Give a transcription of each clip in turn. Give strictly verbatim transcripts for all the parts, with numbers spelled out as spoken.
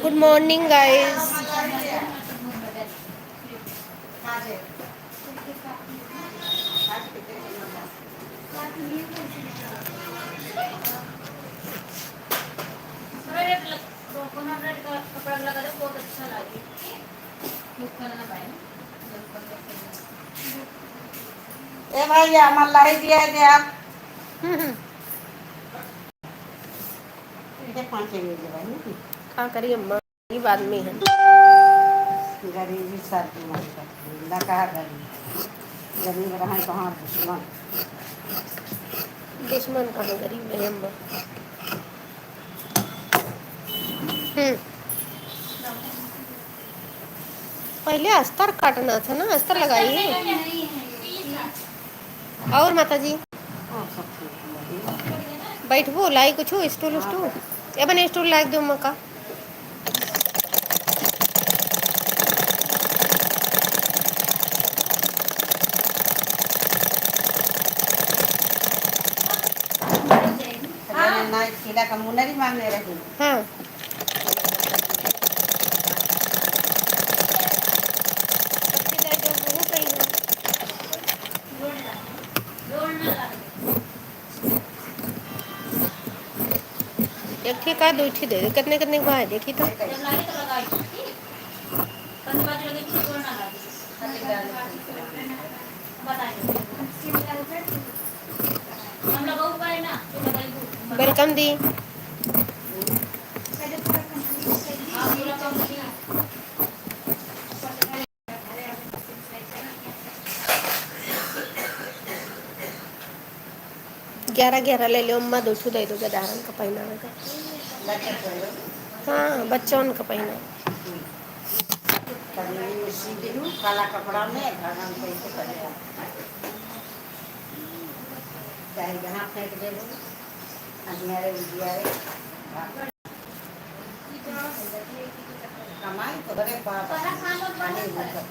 Good morning, guys. ए भैया, हमार लाई दिया है आप। हम्म, हम्म। ये पाँच मिनट भाई। का करी अम्मा, गरीब आदमी है। गरीबी साथ में मत कर, जिंदा कहा गरीब। गरीब रहे तो हाँ दुश्मन। दुश्मन कहाँ गरीब है अम्मा। हम्म। पहले अस्तर काटना था ना, अस्तर लगाई। और माता जी? हाँ, सब ठीक है। बैठबो, लाई कुछ stool उस्टूल? ए बने stool लाग दो मका। अरे ना, शीला का मुनरी मांगने रही। हाँ। एक ठे का, दो ठे दे दो, कितने कितने का है, देखी तो। Welcome दी। ग्यारह ग्यारह ले लो अम्मा, दो ठो दे दो गदारन का पहनावे का। हाँ, बच्चों का पहनावे। काला कपड़ा में धागा में कैसे पहने? चाहे जहाँ फेंक दे, अंधियारे उजियारे। कमाई तो बड़े बाप, खाली मतलब।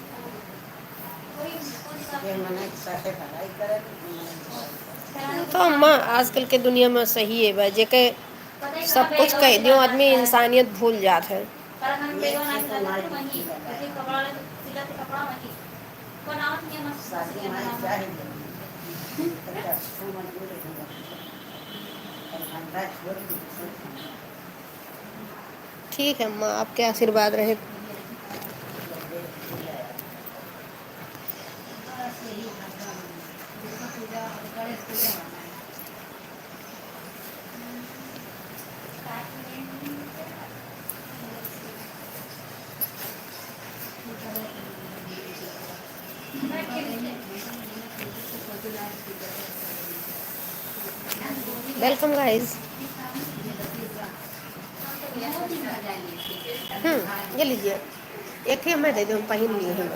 ये मने साथे भलाई करे, मने तो अम्मा, आजकल के दुनिया में सही है बा, जेके सब कुछ कह दियो, आदमी इंसानियत भूल जात है। शादी हमारी चाहे, तो क्या सुमन बोले, पर धंधा छोड़ के दूसरे काम। ठीक है अम्मा, आपके आशीर्वाद रहे। Welcome guys। हम्म, ये लीजिए, एक ही मैं दे दूँ, पहन लिए हैं।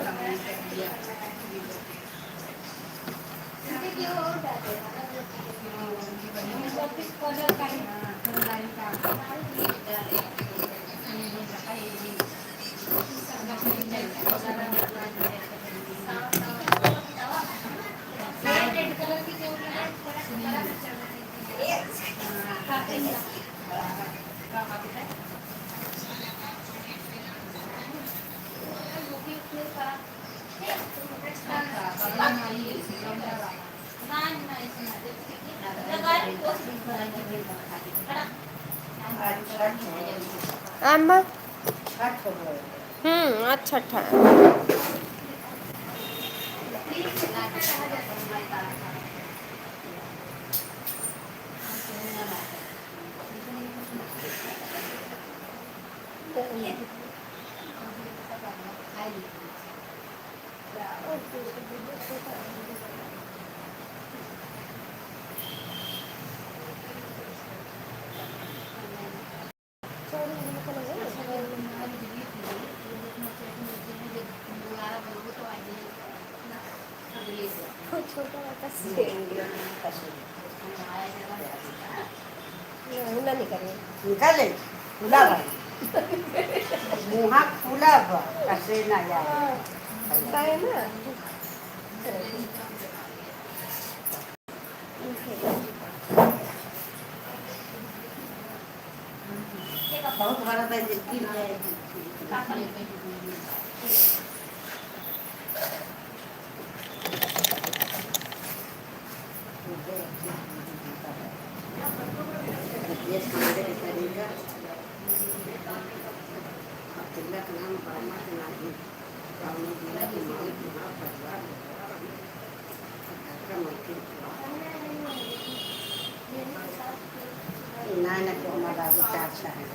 अम्मा, हम्म, अच्छा, अच्छा। छोटा वाला का सेंडिया। नहीं, ना निकाले। निकाले, खुला बा। मुँहा खुला बा, कसे ना जाए। हाँ, है ना? बहुत बड़ा था, जिसकी नहीं, नहीं, कोमल बाबू का अच्छा है।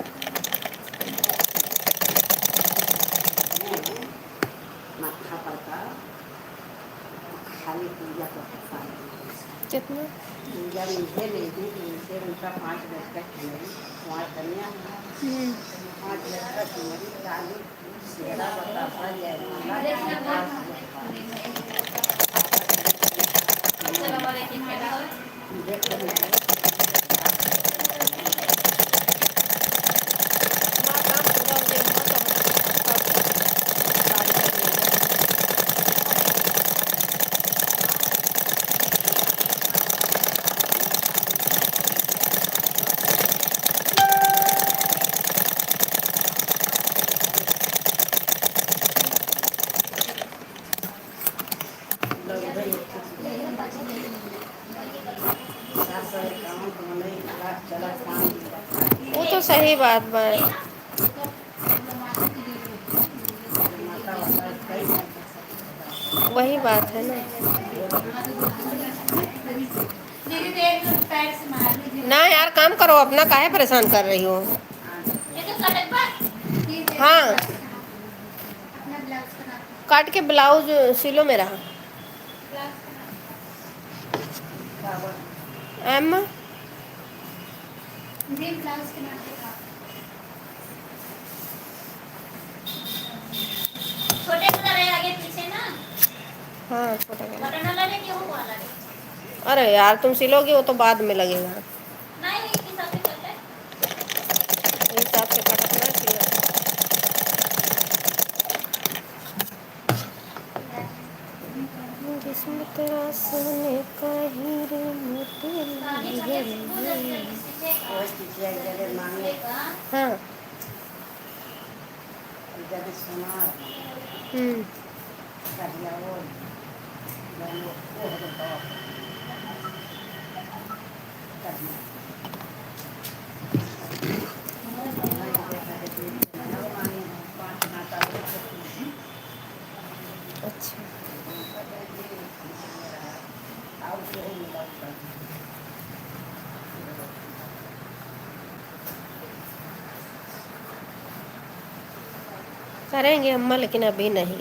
माथा पर का खाली पूजा का प्रसाद। कितना? पूजा में ये नहीं थी कि इनसे उनका पाँच बजे तक नहीं, वहाँ कन्या हम्म। पाँच बजे तक हमारी काली वो तो सही बात बा। वही बात है ना। ना यार, काम करो अपना, काहे परेशान कर रही हो? हाँ, काट के ब्लाउज सिलो मेरा। अम्मा, छोटे वाला रहे आगे पीछे ना। हाँ, छोटा वाला। बटन वाला रहे कि वो वाला रहे? अरे यार, तुम सिलोगी, वो तो बाद में लगेगा। नहीं, एक हिसाब से करते हैं। एक हिसाब से कटत ना सिलो। जिस्म तेरा सोने का हीरे मोती लगे। हाँ। हम्म। अच्छा। करेंगे अम्मा, लेकिन अभी नहीं,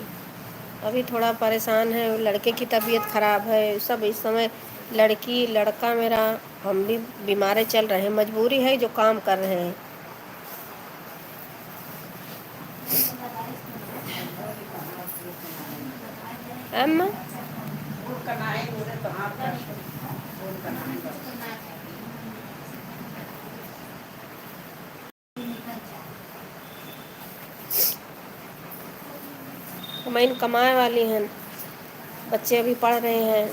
अभी थोड़ा परेशान है, लड़के की तबीयत खराब है, सब इस समय लड़की लड़का मेरा, हम भी बीमारे चल रहे हैं, मजबूरी है जो काम कर रहे हैं। अम्मा? हमइन कमाए वाली हैं, बच्चे अभी पढ़ रहे हैं।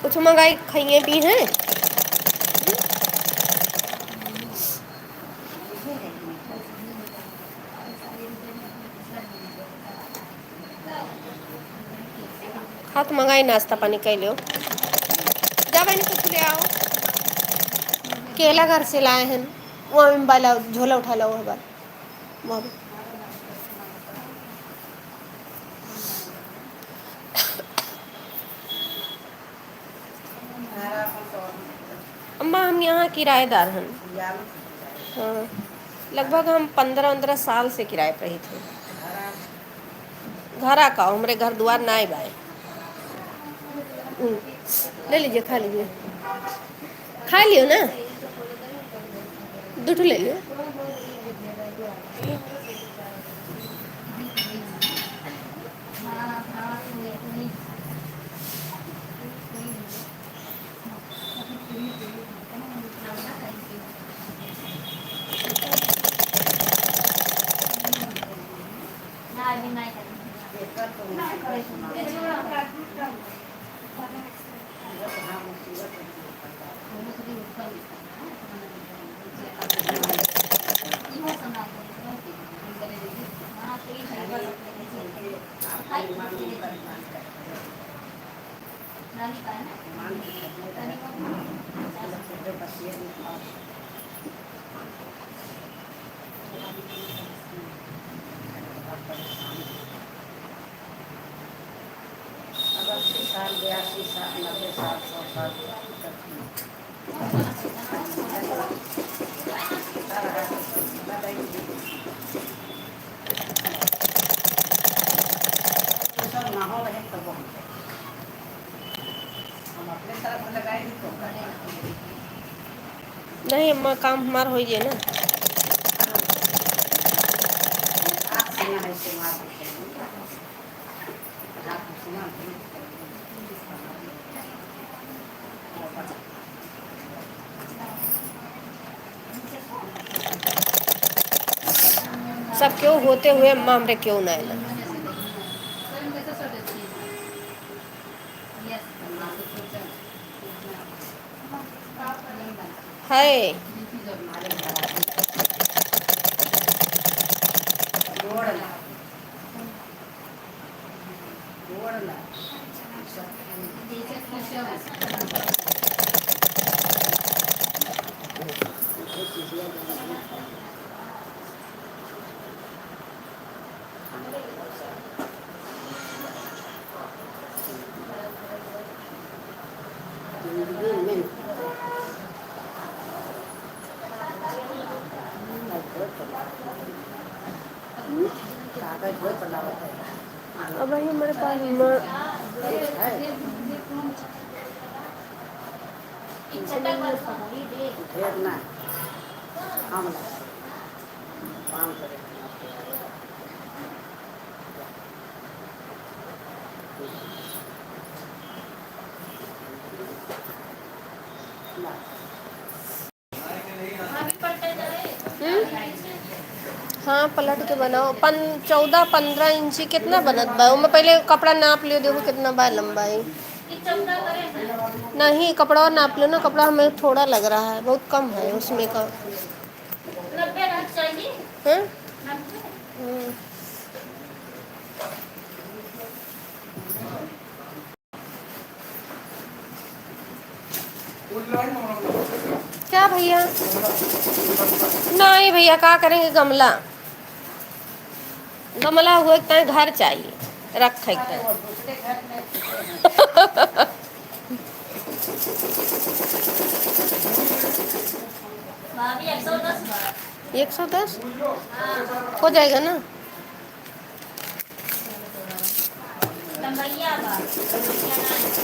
कुछ मंगाई, खाइए, पी हैं। हाथ मंगाई, नाश्ता पानी कर लियो। जा बहन, कुछ ले आओ। केला घर से लाए हैं, वो हम वाला झोला उठा लो, वो वाला। अम्मा, हम यहाँ किराएदार हन। हाँ, लगभग हम पन्द्रह, पन्द्रह साल से किराए पे ही थे। घरा का, हमरे घर दुआर नाई बाए। हम्म, ले लीजिए, खा लीजिए। खा लियो ना, दो ठो ले लियो। अब अस्सी साल, बयासी साल, नब्बे साल, सौ साल, नहीं अम्मा, काम हमार होई जे ना। सब केहू होते हुए अम्मा हमरे केहू ना आइला। है। अब वही हमारे पास म-, ढेर ना, हम ना, काम करे। हम्म? हाँ, पलट के बनाओ। पन-, चौदह पन्द्रह इंची कितना बनत बा? ओमे पहले कपड़ा नाप लियो, देखो कितना बा लंबाई। नहीं, कपड़ा नाप लो ना, कपड़ा हमें थोड़ा लग रहा है, बहुत कम है उसमें का। हाँ? हाँ। क्या भैया? नहीं भैया, का करेंगे गमला? गमला हुए के ताईं घर चाहिए, रखे के ताईं। भाभी, एक सौ दस बा। एक सौ दस? हाँ। हो जाएगा ना? लंबैया बा, लंबैया ना है।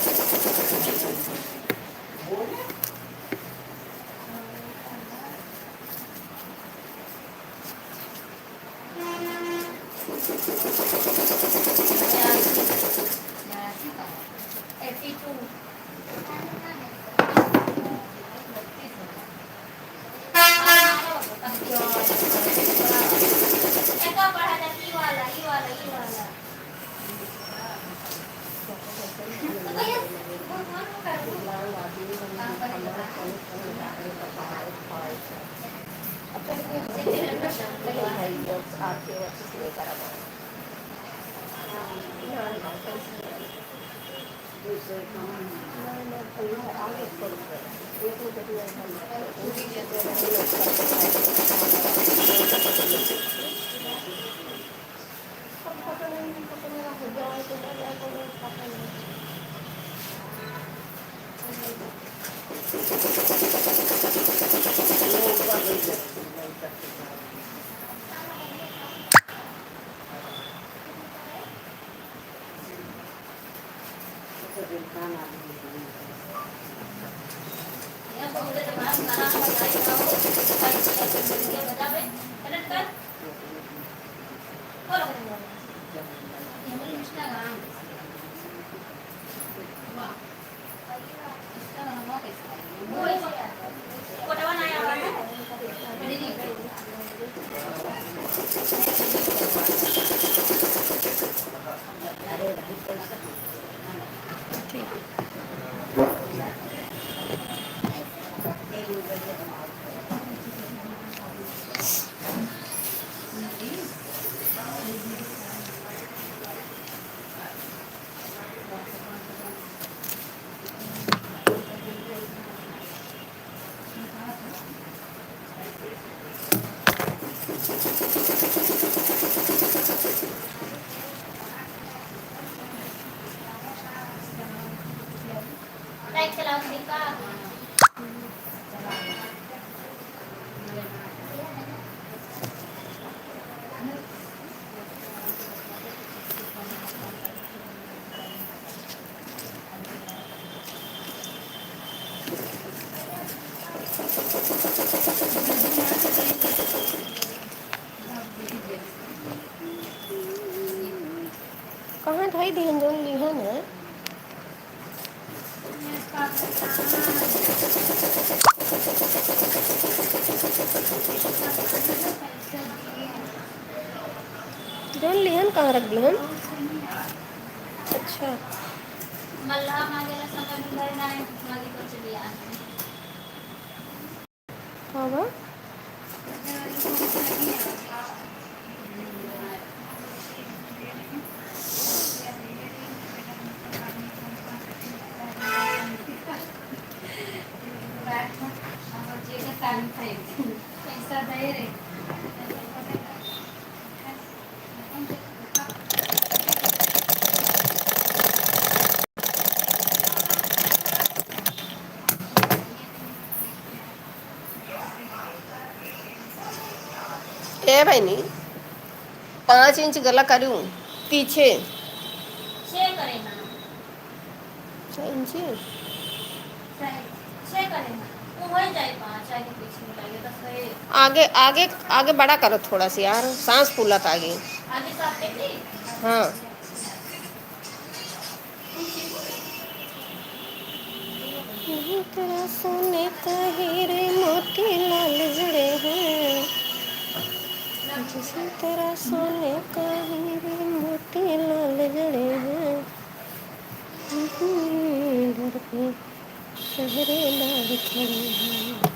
कहाँ धई दिहन जौन लिहन है? जौन लिहन कहाँ रख दिहन? अच्छा। मल्लाह मांगेला समय मिले ना, मांगे तो चलिए आए। हाँ बा। ए बहिनी, पाँच इंच गला करू पीछे। छः करे ना। छः इंची? छः, छः करे ना। वो हो ही जाए पाँच, आगे पीछे मिलाइए, बस वही। आगे, आगे, आगे बड़ा करो थोड़ा सा यार, सांस फूलत आगे। आगे साफ कर दी? हाँ। नहीं तेरा सोने का हीरे मोती लाल जड़े हैं, जैसे तेरा सोने का हीरे मोती लाल जड़े हैं। घर पे पहरेदार खड़े हैं।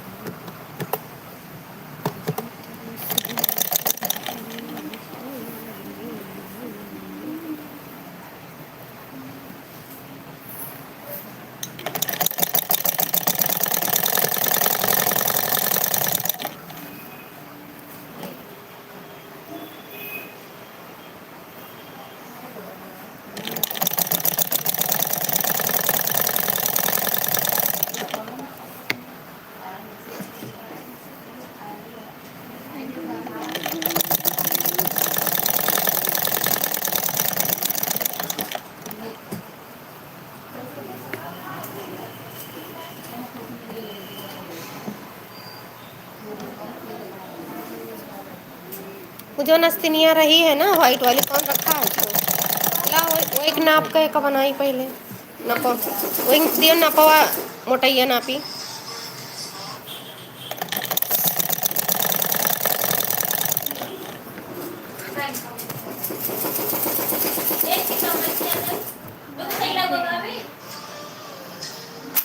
वो जो नस्तिनिया रही है ना, white वाली, कौन रखा है उसको? ला, वो, वो एक नाप का एक बनाई पहले। नपो, वो एक दियो नपवा, मोटैया नापी।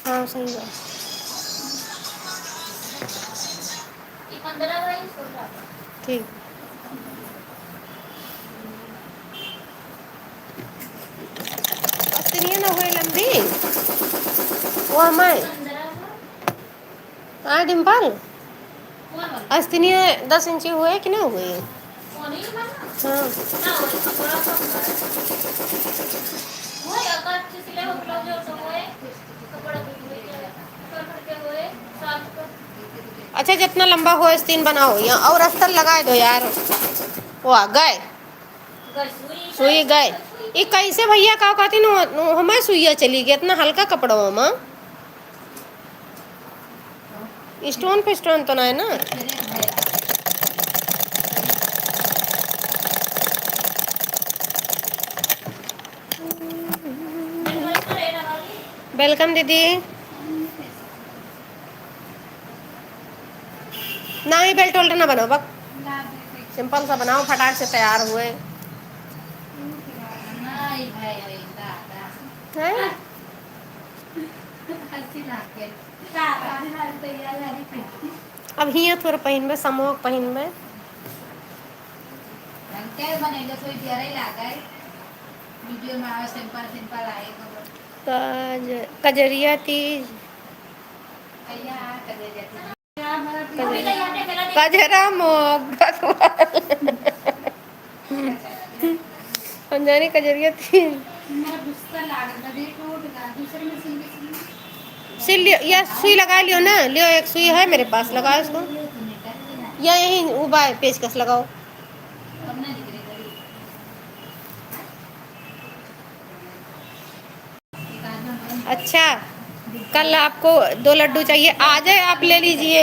हाँ, सही बा। ठीक। अस्तिनिया ना हुए लंबी। वो हमारे। हाँ, डिम्पल। अस्तिनिया दस इंची हुए कि ना हुए? हाँ। अच्छा, जितना लंबा हो, आस्तीन बनाओ या, और अस्तर लगाए दो यार। वो आ गए। सुई गए। ई कैसे भैया, का कहती न, न, हमें सुइया चली गई, इतना हल्का कपड़वा में। Stone पे stone तो ना है ना? Welcome दीदी। नहीं, belt उल्ट ना बनाओ, बक। Simple सा बनाओ, फटाक से तैयार हुए। नहीं भाई, भाई, दादा। हैं? हंसी लाग गई। अब हियाँ थोड़ा पहिनबे, समोक पहिनबे। हम क्या बनेले, कोई प्यारे लागे। Video में आवे, simple, simple आए तो। कज-, कजरिया तीज। भैया, कजरिया तीज। कजरा मोग भगवान। हम जाने कजरिया तीज। मेरा गुस्सा लाग गया, देख उठ गया, दूसरे में सिंगे सिंगे। सिल लियो, या सुई लगा लियो ना, लियो, एक सुई है मेरे पास, लगाओ इसको। या यहीं उबा है, पेचकस लगाओ। अच्छा, कल आपको दो लड्डू चाहिए, आ जाए, आप ले लीजिए।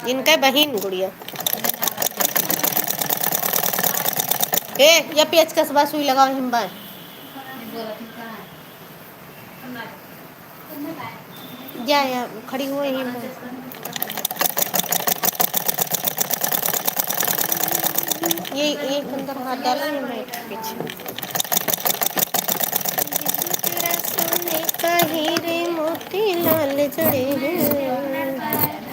इनका बहिन गुड़िया। ए, या पेचकस बा, सुई लगाओ, हिम्बा। जा, या खड़ी हो यहीं पर। ये, ये अंदर हाथ डालो, ये बैठ के पीछे। तेरा सोने का हीरे मोती लाल जड़े हैं।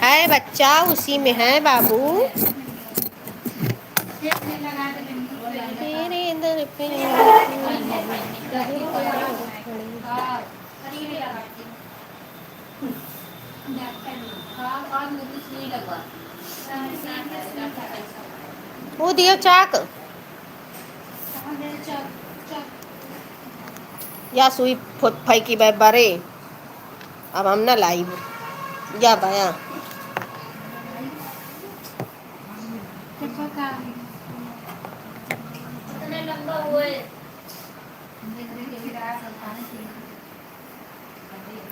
है बच्चा, उसी में है बाबू। तेरे दर पे वो दियो चाक। या सुई फो-, फेंकी बे बारे। अब हम ना लाइब। जा बाया।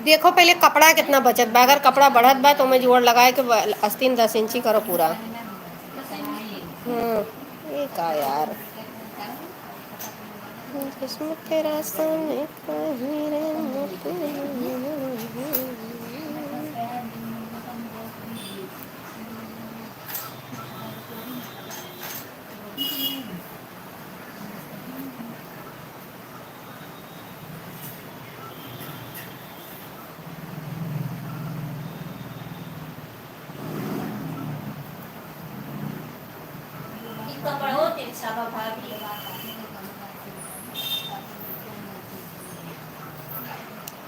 देखो पहिले कपड़ा कितना बचत बा, अगर कपड़ा बढ़त बा तो ओमे जोड़ लगाए के ब-, आस्तीन दस इंची करो पूरा। हम्म, ये का यार, किस्मत तेरा सोने का हीरे मोती।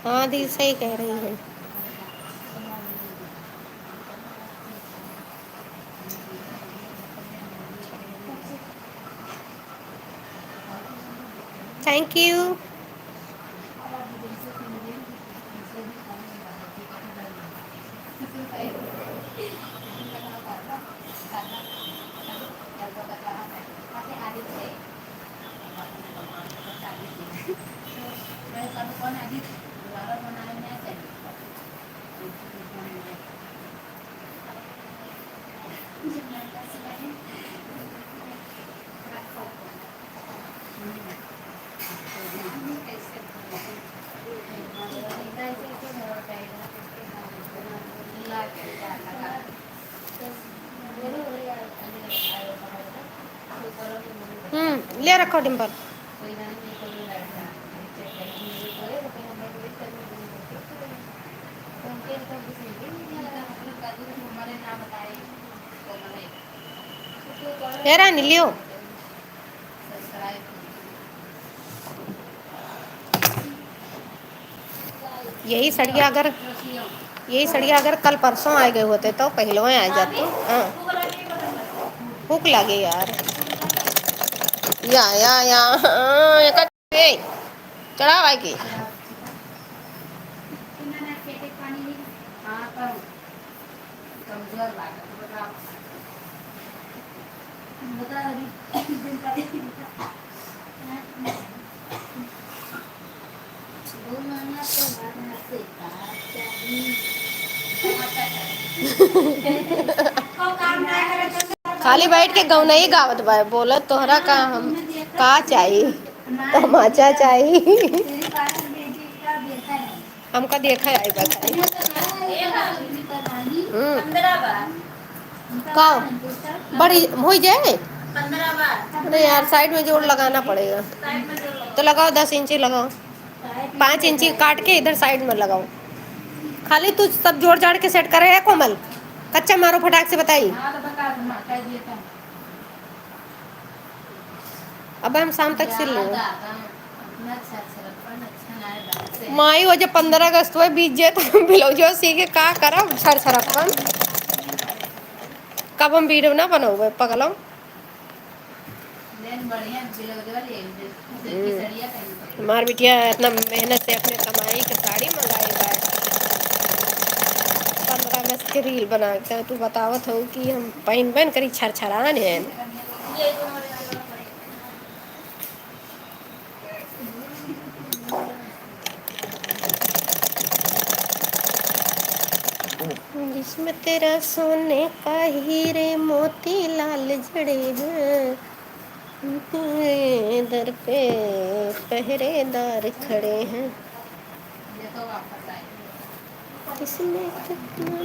हाँ दी, सही कह रही है। Thank you। हम्म, ले रखो डिम्पल। ए रानी, लियो। यही सड़िया अगर, यही सड़िया अगर कल परसों आए गए होते तो पहले आ जाते। हाँ, भूख लगे यार। या, या, या, हाँ, एक ए, चढ़ावा के। खाली बैठ के गौनई गावत बा, बोलत तोहरा का हम का चाही, तमाचा चाही। हमका देखा आई बस। हम्म। का? बड़ी होइ जाए? अरे यार, side में जोड़ लगाना पड़ेगा। तो लगाओ, दस इंची लगाओ, पाँच इंची काट के इधर side में लगाओ। खाली तू सब जोड़ जाड़ के set करे है कोमल, कच्चा मारो फटाक से बताई। अब हम शाम तक सिल लेंगे। माई, वो जब पन्द्रह अगस्त हुए बीत जाए तो हम ब्लाउजवा सी के का करब? छर छरप्पन। कब हम वीडियो ना बनौबे पगलम। लेन बढ़िया ब्लाउज वाली है, हम्म। खिचड़िया पहन के। हमार बिटिया इतना मेहनत से अपने कमाई के साड़ी मंगाई बा, पन्द्रह अगस्त के रील बना के। तू बतावत हो कि हम पहन पहन करी छरछरान है। जिसमें तेरा सोने का हीरे मोती लाल जड़े हैं, तेरे दर पे पहरेदार खड़े हैं। इसमें कितना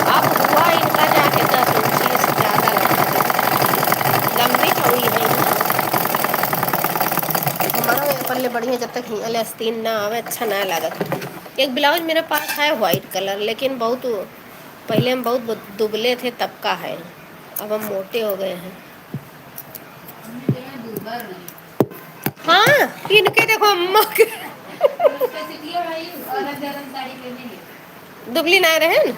अब हुआ इनका जाके दस इंची से ज्यादा लगता है, लंबी चौड़ी है इनका। हमारा ये पल्ले बढ़िया, जब तक हियाँ ले आस्तीन ना आवे, अच्छा ना लागत। एक ब्लाउज मेरे पास है white colour, लेकिन बहुत पहले हम बहुत दुबले थे, तब का है, अब हम मोटे हो गए हैं। हाँ, इनके देखो अम्मा के। दुबली ना रहे न?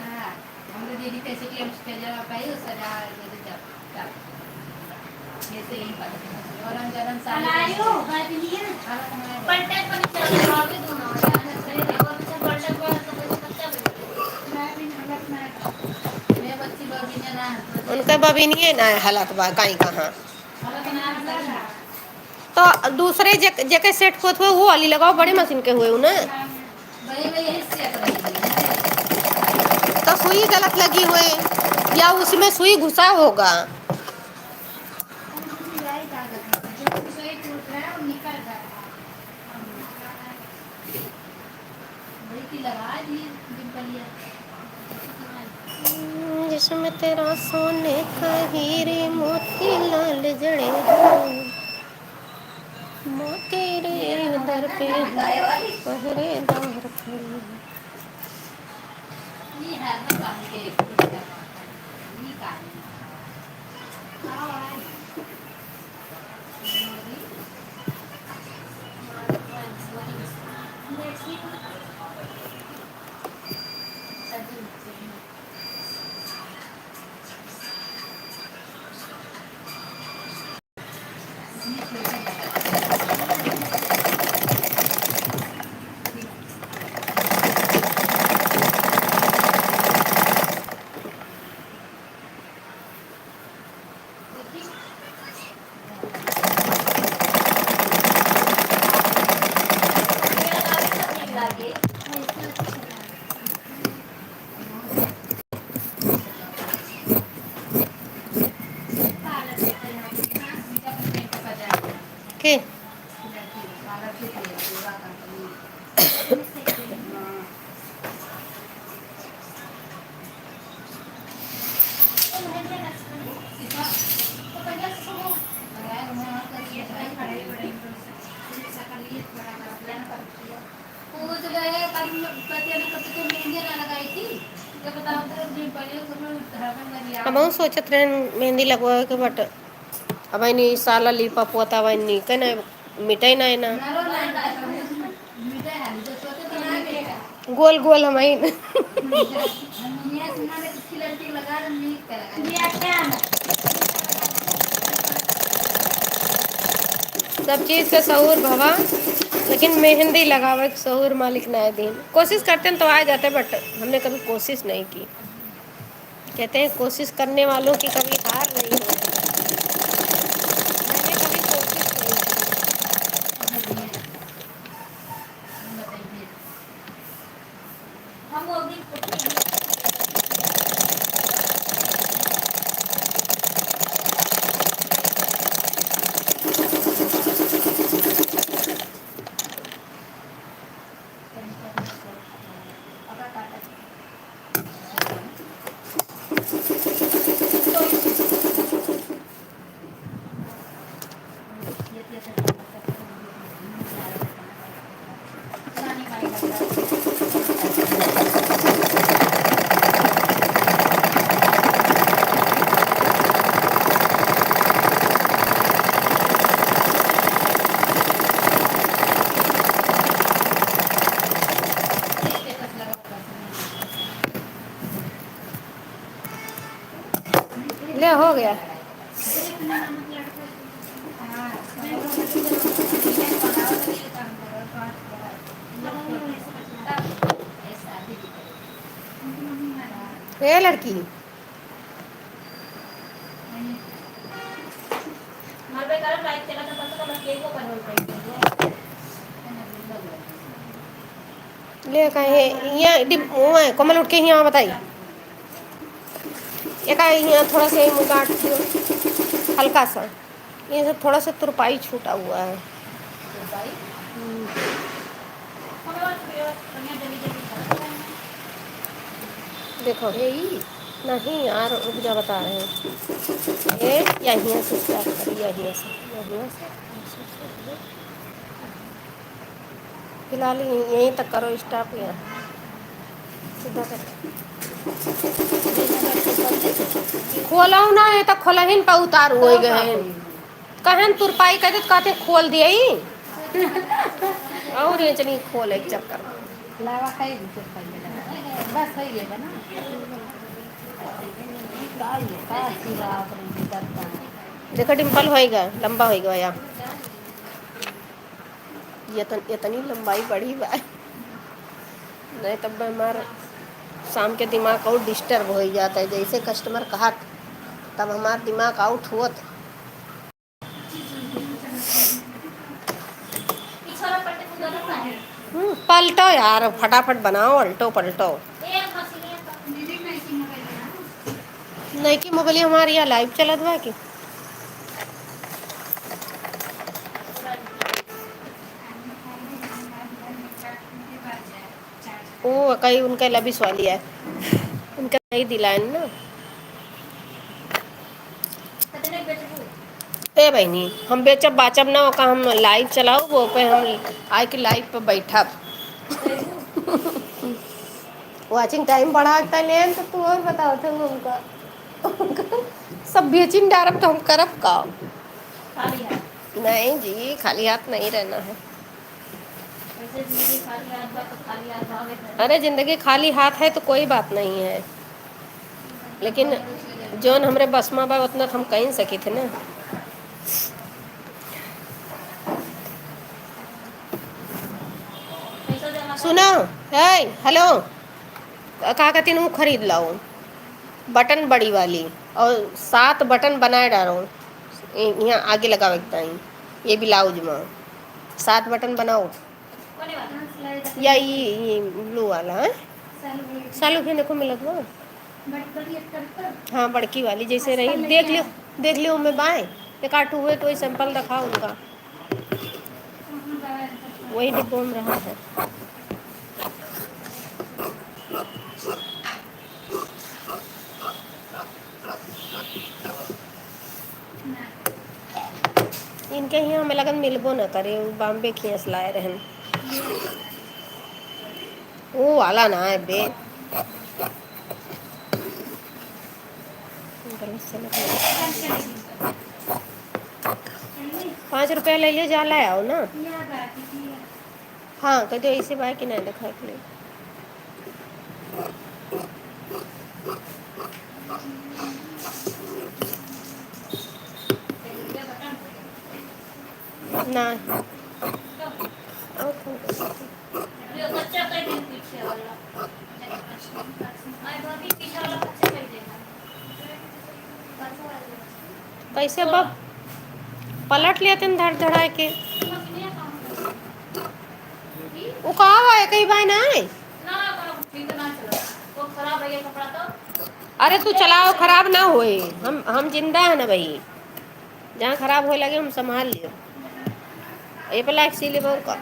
उनका बबिनिये ना हलत बा, काई कहाँ। तो दूसरे जे, जेके सेट होत हुए, वो वाली लगाओ, बड़े मशीन के हुए उ ना। तो सुई गलत लगी हुए, या उसमें सुई घुसा होगा। जिसमें तेरा सोने का हीरे मोती लाल जड़े हैं, मोती रे दर पे पहरेदार खड़े हैं। के? हमहू सोचत रहन मेहंदी लगवावे के, but अब इन्हीं साला लीपा पोता, अब इन्हीं के ना मिटे ना, ना। गोल गोल हम ही। सब चीज के सहूर भवा, लेकिन मेहंदी लगावे के सहूर मालिक ना दीन। कोशिश करते हैं तो आ जाते, but हमने कभी कोशिश नहीं की। कहते हैं, कोशिश करने वालों की कभी हार नहीं होती। मैंने कभी कोशिश नहीं की। ले, हो गया। ए लड़की, ले, काहे, यहाँ डिब-, वो है, कोमल उठ के यहाँ बताई। एका यहाँ थोड़ा सा ये गांठ दियो, हल्का सा। ये सब थोड़ा सा तुरपाई छूटा हुआ है। हम्म। देखो, यही नहीं यार, रुक जा, बता रहे हैं। ये या हियाँ से start करी, या हियाँ से, या हियाँ से। फिलहाल यहीं, यहीं तक करो stop यहाँ। सीधा कर। खोलऊ ना, ये तो खोलहिन पे उतार होइ गए हैं। कहन तुरपाई कह दे, कहते खोल दिए ही। और ये चली खोल एक चक्कर। लावा खाई भी तुरपाई में लगा। बस हो गया ना। का ये, का की बात नहीं करता। देखो dimple होइगा, लंबा होइगा या। ये तन-, इतनी लंबाई बड़ी बा। नहीं तब हमार शाम के दिमाग और disturb होइ जाता है, जैसे customer कहत, तब हमार दिमाग out होत। हम्म, पलटो यार, फटाफट बनाओ, अल्टो पलटो। नइकी मोबाइल हमार यहाँ live चलत बा कि? ओ, कई उनका लबिस वाली है, उनका नहीं दिलाएन ना। ए बहिनी, हम बेचब बाचब ना, ओका हम live चलाउब, वो पे हम आए के live पे बैठब। Watching time बढ़ा के लेन तो तू और बताओ थे उनका। सब बेचिन डारब तो हम करब का? खाली हाथ। नहीं जी, खाली हाथ नहीं रहना है। वैसे जिंदगी खाली हाथ बा तो खाली हाथ आवे। अरे, जिंदगी खाली हाथ है तो कोई बात नहीं है, लेकिन जौन हमरे बस मा बा उतना तो हम कहीं सकी थे ना। सुनो, ए, hello, का कहती हूँ, खरीद लाओ बटन बड़ी वाली और सात बटन बनाए डालो, इ-, यहाँ आगे लगावे के ताई, ये blouse मा सात बटन बनाओ। या ये, ये blue वाला है, चालू भी देखो मिलत बा। हाँ, बड़की वाली जैसे रही, देख लियो, देख लियो, उनमें बाय, एक आठ हुए तो वही sample दिखाओ उनका। वही डिब्बो में रहा है। इनके हियाँ हमें लगन मिलबो न करे, उ बॉम्बे खियाँ से लाए रहन। उ वाला ना है बे। गलत से लगा। पाँच रुपया ले लियो, जा ले आओ ना। हाँ, कह दो ऐसे बा कि नहीं दिखाई पड़े। ना। और कौन कर सकते? कैसे बा? पलट लेते हैं धड़ धड़ाए के। वो कहाँ बा? कहीं बा ना है? अरे तू चलाओ, खराब ना होए। हम, हम जिंदा है ना भाई, जहाँ खराब होए लगे हम संभाल लियो। ये पे लाइक सी लेबो का।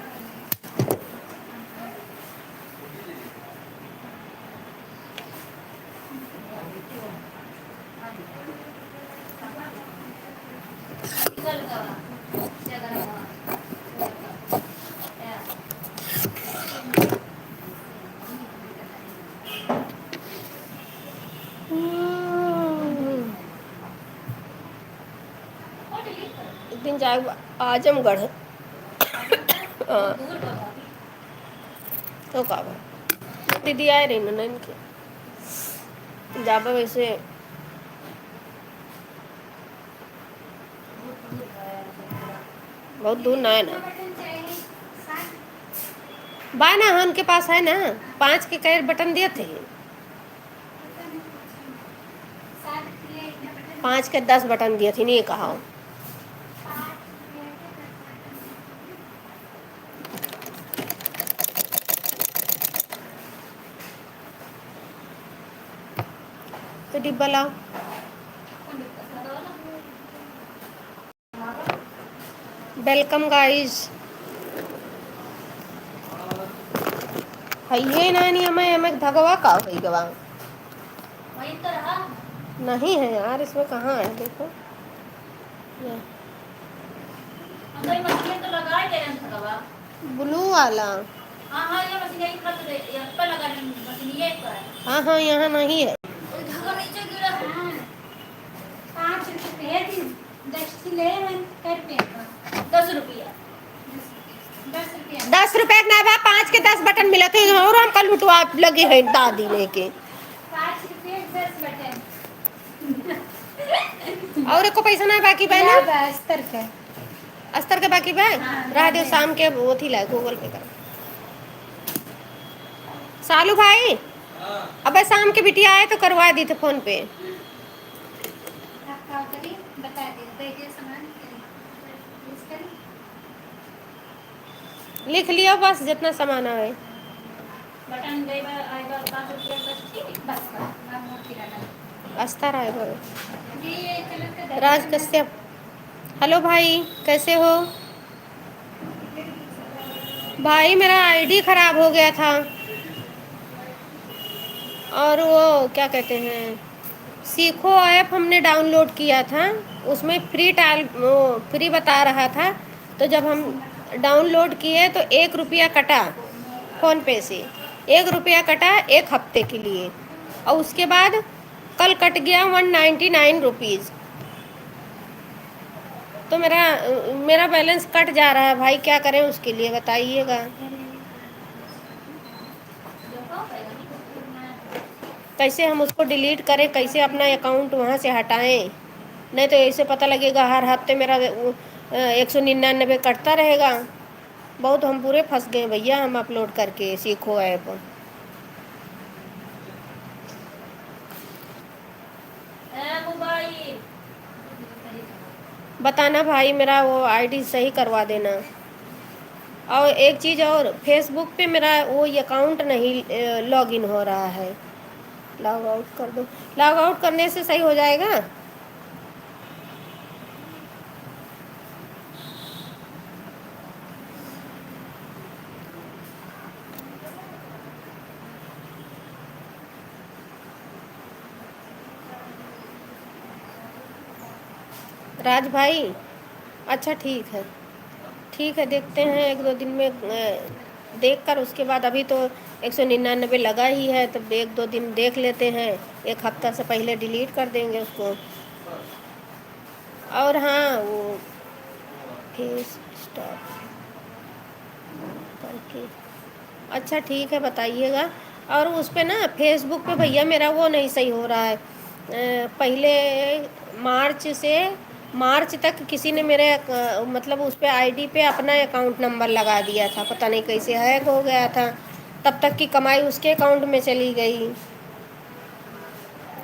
जाए आजमगढ़। हाँ। तो का बा? दीदी आए रही ना इनके। जाबा वैसे बहुत दूर ना है ना। बा ना, उनके पास है ना, पाँच के कई बटन दिए थे। पाँच के दस बटन दिए थे, नहीं कहा। तो डिब्बा लाओ। Welcome guys। हइये ना, नहीं, हमें, हमें धगवा का होई गवा। वही तो रहा। नहीं है यार, इसमें कहाँ है, देखो। ये। हम तो ये मशीन तो लगा ही दे रहे हैं धगवा। Blue वाला। हाँ, हाँ, ये मशीन यहीं पर तो दे, ये पर लगा दी, मशीन ये पर। हाँ, हाँ, यहाँ नहीं है। वो धगवा नीचे गिरा है। हाँ। पाँच रुपये है जी। दस ठो ले मन कर पे। दस रुपया। दस रुपया। दस रुपया के ना बा, पाँच के दस बटन मिलत है, और हमका लुटवा लगी है दादी लेके। पाँच रुपया के दस बटन। और एको पैसा ना बाकी बा ना? ना बा, अस्तर के। अस्तर के बाकी बा? हाँ, रह दे, बाकी। शाम के ओथी ला, Google Pay कर। सालू भाई, अबे शाम के बिटिया आए तो करवा दी थे PhonePe। आप का करी, बता दे, दे दे सामान, करी। List करी। लिख लियो बस, जितना सामान आवे। बटन गई बा, आई बा, पाँच रुपया बस, ठीक है, बस, बस, बस, बस, किराना। अस्तर आए बा। जी, ये चलो, तो राज कश्यप, hello भाई, कैसे हो? भाई, मेरा ID खराब हो गया था, और वो क्या कहते हैं, सीखो app हमने download किया था, उसमें free trial, वो free बता रहा था, तो जब हम download किए तो एक रुपया कटा PhonePe से, एक रुपया कटा एक हफ्ते के लिए, और उसके बाद कल कट गया one ninety nine rupees। तो मेरा, मेरा balance कट जा रहा है भाई, क्या करें उसके लिए बताइएगा, कैसे हम उसको delete करें, कैसे अपना account वहाँ से हटाएं, नहीं तो ऐसे पता लगेगा हर हफ्ते मेरा वो, अ, एक सौ निन्यानवे कटता रहेगा। बहुत हम पूरे फंस गए भैया, हम upload करके सीखो app। बताना भाई, मेरा वो ID सही करवा देना। और एक चीज़ और, Facebook पे मेरा वो account नहीं, अ, login हो रहा है। Log out कर दो। Log out करने से सही हो जाएगा। राज भाई, अच्छा, ठीक है, ठीक है, देखते हैं एक दो दिन में, अ, देख कर उसके बाद। अभी तो एक सौ निन्यानवे लगा ही है, तो एक दो दिन देख लेते हैं, एक हफ्ता से पहले delete कर देंगे उसको। और हाँ, वो face stop करके, अच्छा, ठीक है, बताइएगा। और उस पे ना, Facebook पे भैया, मेरा वो नहीं सही हो रहा है। अ, पहले March से, March तक किसी ने मेरे, अ, मतलब, उस पे ID पे अपना account number लगा दिया था, पता नहीं कैसे hack हो गया था, तब तक की कमाई उसके account में चली गई।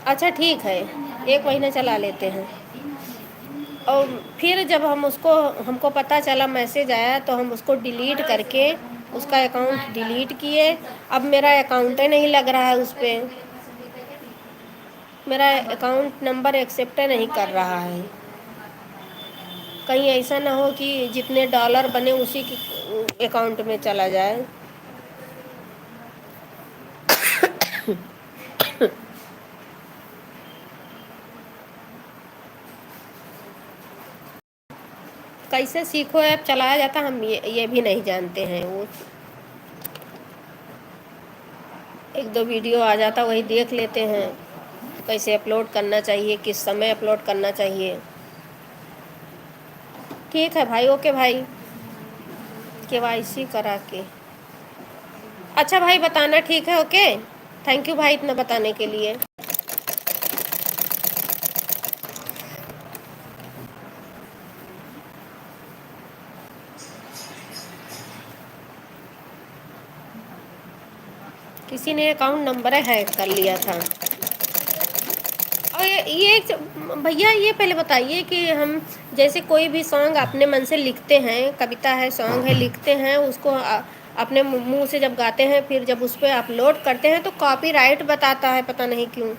अच्छा, ठीक है, एक महीना चला लेते हैं। और फिर जब हम उसको, हमको पता चला, message आया, तो हम उसको delete करके, उसका account delete किए। अब मेरा account ही नहीं लग रहा है उस पे, मेरा account number accept नहीं कर रहा है। कहीं ऐसा ना हो कि जितने dollar बने उसी के account में चला जाए। कैसे सीखो app चलाया जाता, हम ये, ये भी नहीं जानते हैं। वो एक दो video आ जाता, वही देख लेते हैं, कैसे upload करना चाहिए, किस समय upload करना चाहिए। ठीक है भाई, OK भाई, KYC करा के। अच्छा भाई, बताना, ठीक है, OK। Thank you भाई, इतना बताने के लिए। किसी ने account number hack कर लिया था। और ये, ये एक च-, भैया, ये पहले बताइए कि हम, जैसे कोई भी song अपने मन से लिखते हैं, कविता है, song है, लिखते हैं, उसको अ-, अपने मु-, मुंह से जब गाते हैं, फिर जब उस पे upload करते हैं तो copyright बताता है, पता नहीं क्यों।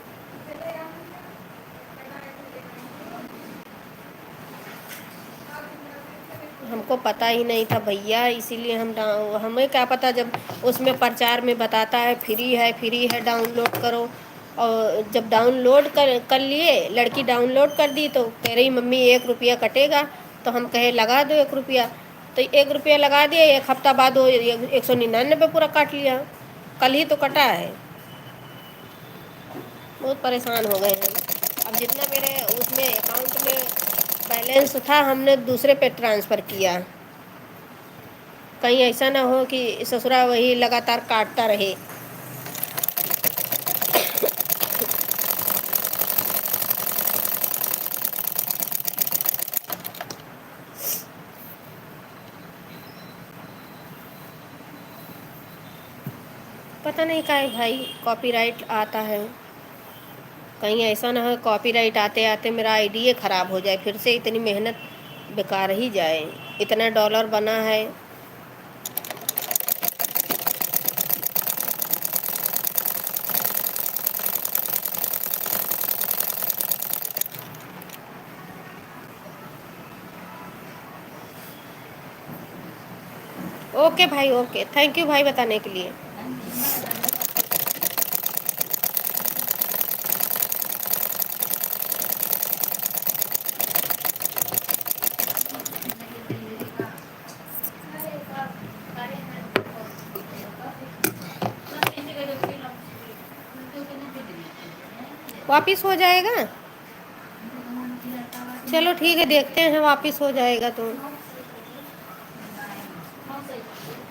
हमको पता ही नहीं था भैया, इसीलिए हम डाउ-, हमें क्या पता जब उसमें प्रचार में बताता है free है, free है, download करो। और जब download कर, कर लिए, लड़की download कर दी तो कह रही, "मम्मी, एक रुपया कटेगा।" तो हम कहे, "लगा दो एक रुपया।" तो एक रुपया लगा दिया, एक हफ्ता बाद वो एक, एक सौ निन्यानवे पूरा काट लिया। कल ही तो कटा है। बहुत परेशान हो गए हैं। अब जितना मेरे उसमें account में balance था, हमने दूसरे पे transfer किया। कहीं ऐसा ना हो कि ससुरा वही लगातार काटता रहे। पता नहीं काहे भाई copyright आता है, कहीं ऐसा ना हो copyright आते आते मेरा आइडिये ख़राब हो जाए, फिर से इतनी मेहनत बेकार ही जाए। इतना डॉलर बना है। OK भाई, OK, thank you भाई बताने के लिए। वापिस हो जाएगा। चलो ठीक है, देखते हैं वापिस हो जाएगा तो।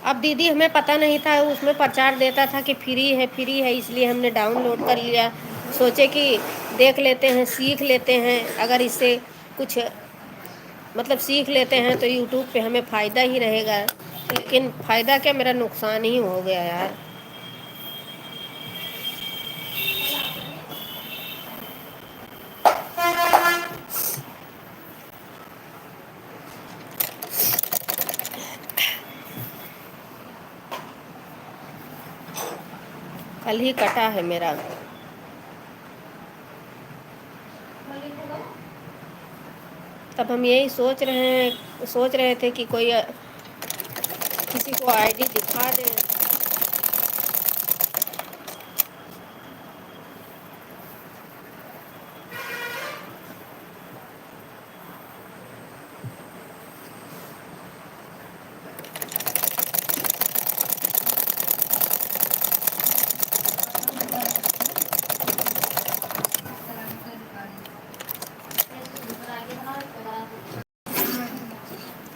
अब दीदी, हमें पता नहीं था, उसमें प्रचार देता था कि free है, free है, इसलिए हमने download कर लिया। सोचे कि देख लेते हैं, सीख लेते हैं, अगर इससे कुछ मतलब सीख लेते हैं तो YouTube पे हमें फ़ायदा ही रहेगा। लेकिन फ़ायदा क्या, मेरा नुकसान ही हो गया यार। कल ही कटा है मेरा। तब हम यही सोच रहे हैं, सोच रहे थे कि कोई, अ, किसी को ID दिखा दे।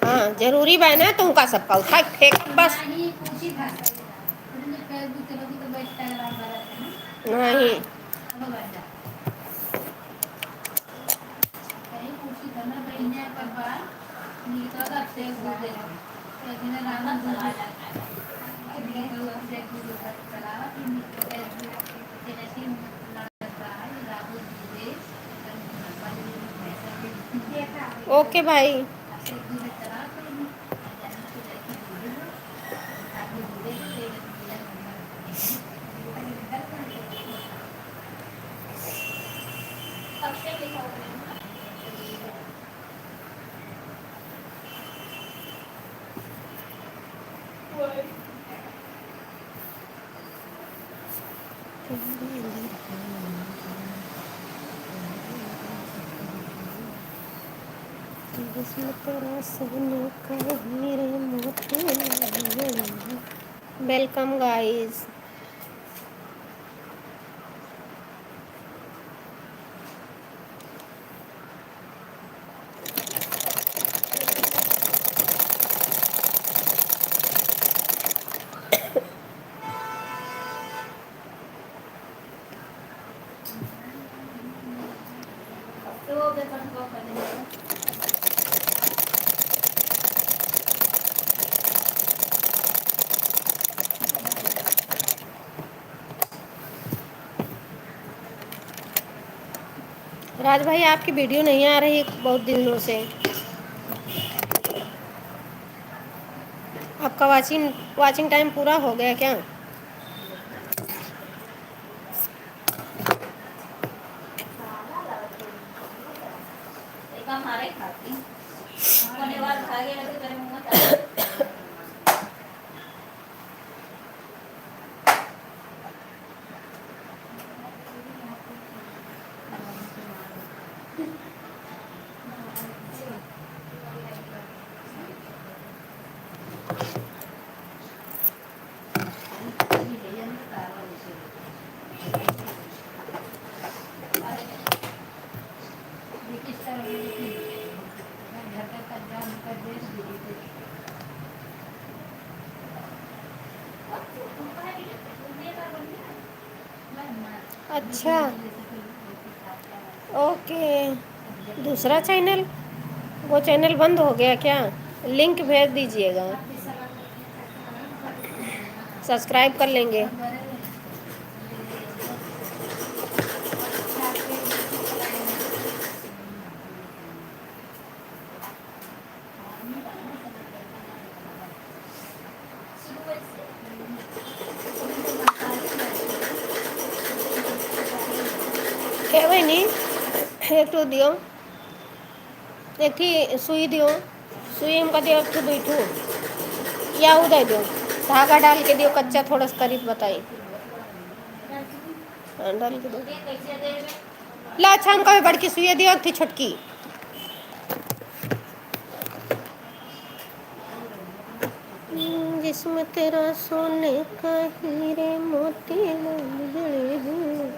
हाँ, जरूरी बा ना, तुमका सबका उठा के फेंक बस। नहीं। OK भाई। Welcome guys। राज भाई, आपकी वीडियो नहीं आ रही बहुत दिनों से। आपका वॉचिंग, वॉचिंग टाइम पूरा हो गया क्या? अच्छा, ओके। दूसरा चैनल, वो चैनल बंद हो गया क्या? लिंक भेज दीजिएगा, सब्सक्राइब कर लेंगे। क्या बहनी, एक ठो दियो, एक ठी सुई दियो, सुई हमका दियो एक ठो, दुई ठो, या उ दे दियो, धागा डाल के दियो, कच्चा थोड़ा सा करीब बताई। हाँ, डाल के दो। ला, अच्छा, हमका भी बड़की सुई दियो, एक ठी छोटकी। हम्म, जिसमें तेरा सोने का हीरे मोती जड़े हैं,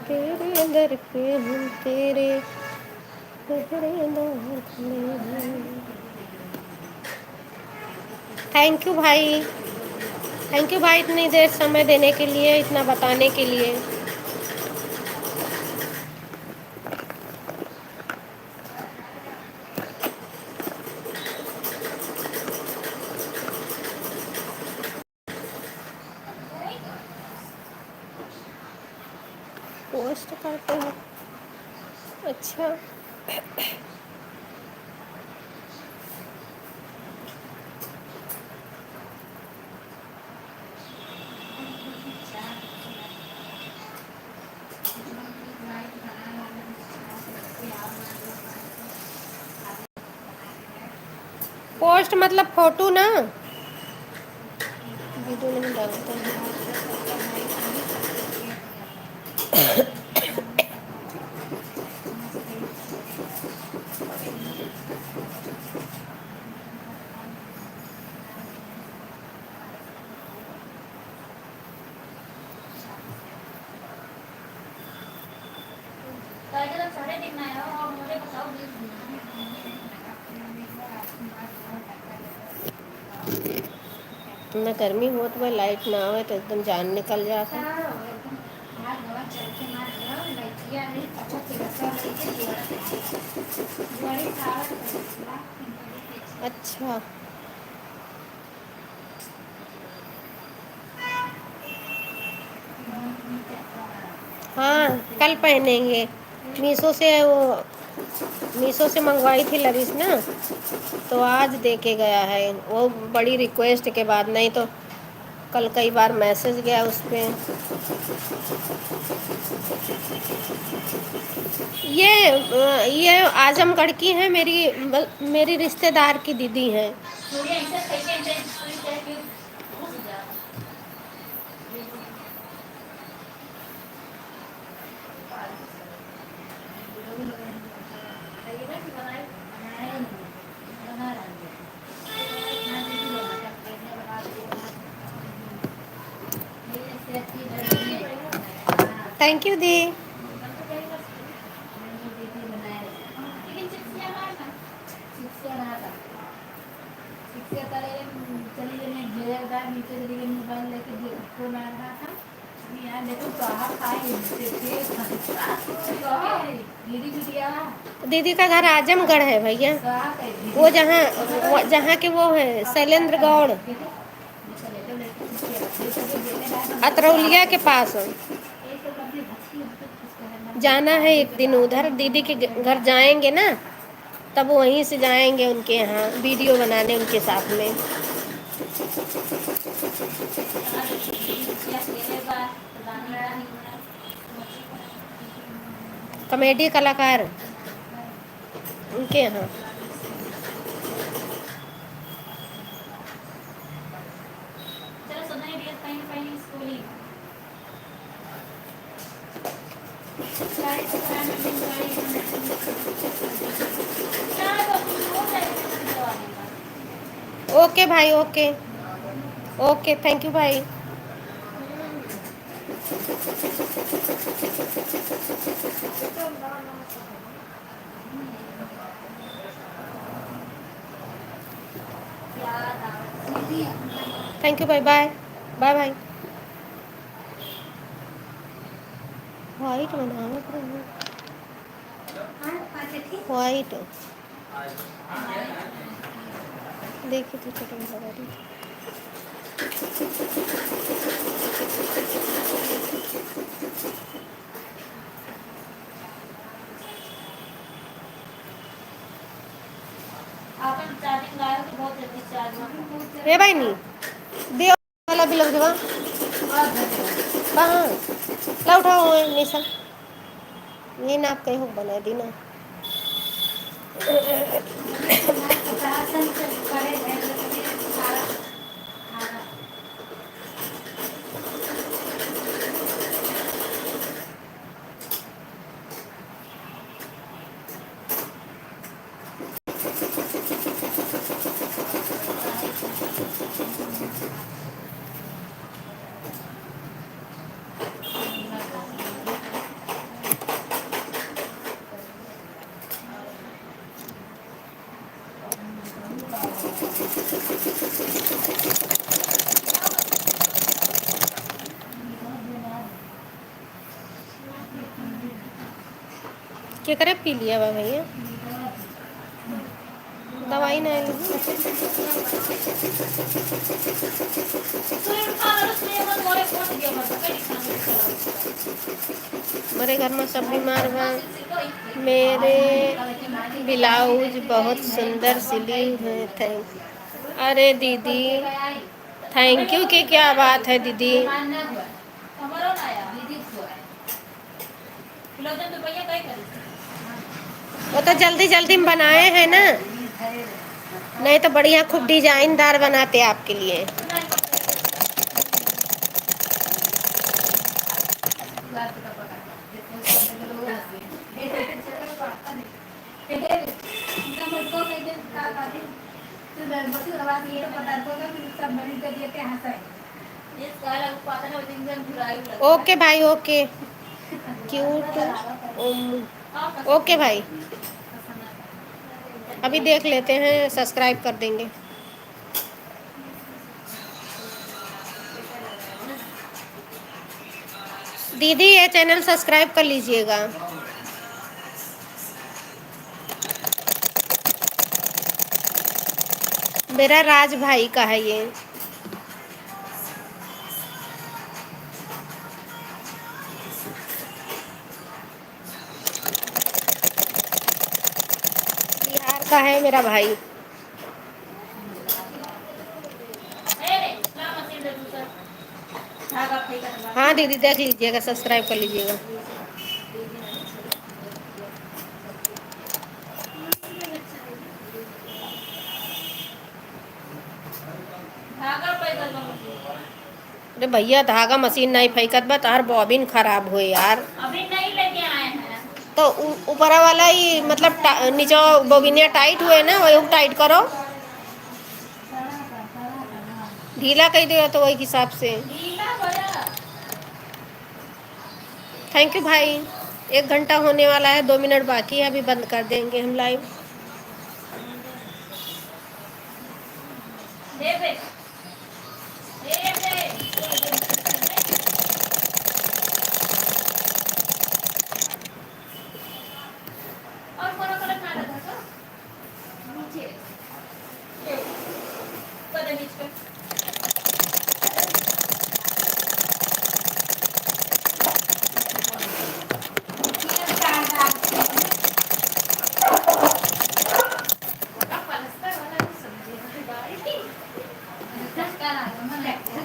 तेरे दर पे हम तेरे पहरेदार खड़े हैं। Thank you भाई, thank you भाई, इतनी देर समय देने के लिए, इतना बताने के लिए। पोस्ट करते हैं। अच्छा। पोस्ट मतलब फोटो ना, वीडियो नहीं डालते हैं। इतना गर्मी होत बा, लाइट ना आवे तो एकदम जान निकल जात है। अच्छा। हाँ, कल पहनेंगे। मीशो से वो, मीशो से मंगवाई थी लरिस ना, तो आज दे के गया है। वो बड़ी रिक्वेस्ट के बाद, नहीं तो कल कई बार मैसेज गया उस पे। ये, अ, ये आजमगढ़ की हैं, मेरी, मेरी रिश्तेदार की दीदी हैं। Thank you दी। दीदी का घर आजमगढ़ है भैया, वो जहाँ, वो जहाँ के वो है शैलेंद्र गौड़, अतरौलिया के पास। जाना है एक दिन उधर, दीदी के घ-, घर जाएंगे ना, तब वहीं से जाएंगे उनके यहाँ वीडियो बनाने उनके साथ में। कॉमेडी कलाकार उनके यहाँ। ओके भाई, ओके। ओके, thank you भाई। Thank you, bye bye। Bye bye। White बनावत रहे। White। देखी तो छोटा वाला गाड़ी। आपन charging लाए हो तो बहुत जल्दी charge होता है। ए बहिनी, दे वाला भी लग जवा। कहाँ? ला उठाओ, ओए, निशा। ये ना आप कहीं हो बना दी ना। केकरे पी लिया बा भैया? दवाई नहीं ली। मेरे घर में सब बीमार बा। मेरे ब्लाउज बहुत सुंदर सिली है। Thank, अरे दीदी, thank you की क्या बात है दीदी। वो तो जल्दी जल्दी में बनाए हैं ना, नहीं तो बढ़िया खूब डिजाइनदार बनाते आपके लिए। ओके भाई, ओके। क्यूट। ओके भाई, अभी देख लेते हैं, subscribe कर देंगे। दीदी, ये channel subscribe कर लीजिएगा। मेरा राज भाई का है ये। बिहार का है मेरा भाई। हाँ दीदी, देख लीजिएगा, subscribe कर लीजिएगा। अरे भैया, धागा मशीन नहीं फेंकत बा, तोहार बॉबिन खराब होए यार। अभी नहीं लेके आए हैं। तो उ-, ऊपरा वाला ही, मतलब, टा-, नीचे बॉबिनिया टाइट हुए ना, वही टाइट करो, ढीला कर दो तो वही हिसाब से। ढीला हो जा। Thank you भाई, एक घंटा होने वाला है, दो मिनट बाकी है, अभी बंद कर देंगे हम live।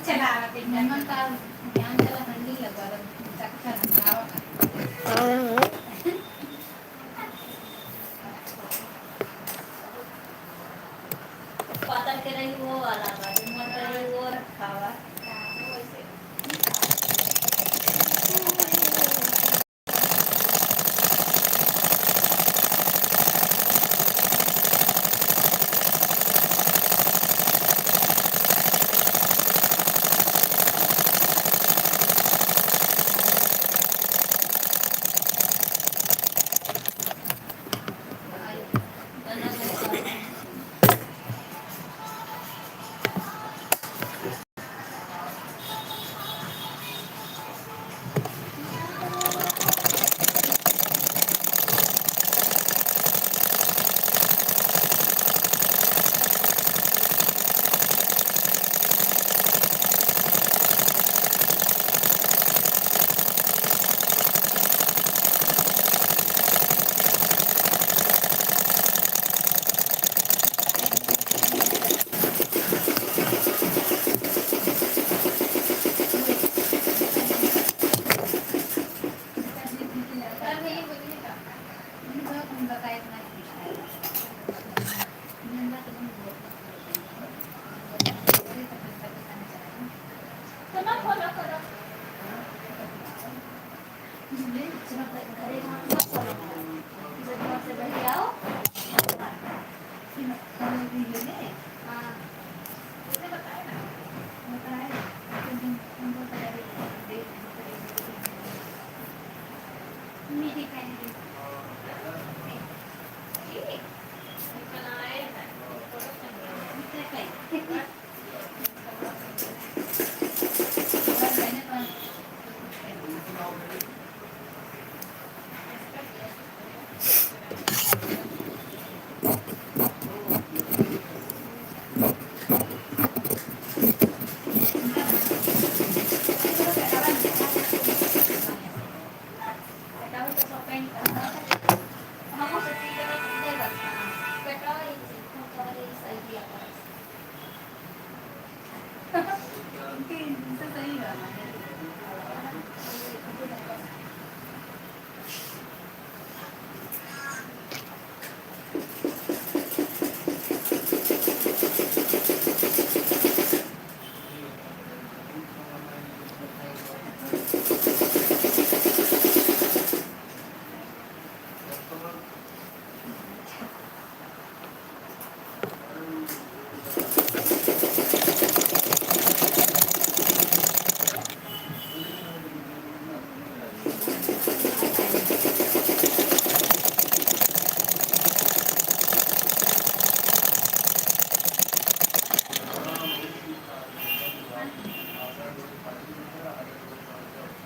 चलावत है। नमन का ज्ञान चला हंडी लगा, चक्कर हंगावा। हाँ, हाँ। पातर के रही वो वाला बा, जो मोट रही वो रखा बा।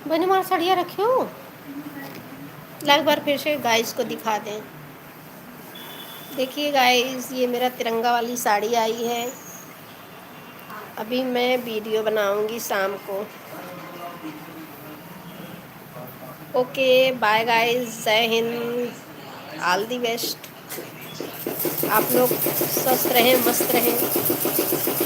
बहनी, हमारा सड़िया रखियो, ला एक बार फिर से गाइस को दिखा दें। देखिए गाइस, ये मेरा तिरंगा वाली साड़ी आई है। अभी मैं वीडियो बनाऊंगी शाम को। ओके, बाय गाइस, जय हिंद, all the best। आप लोग स्वस्थ रहें, मस्त रहें।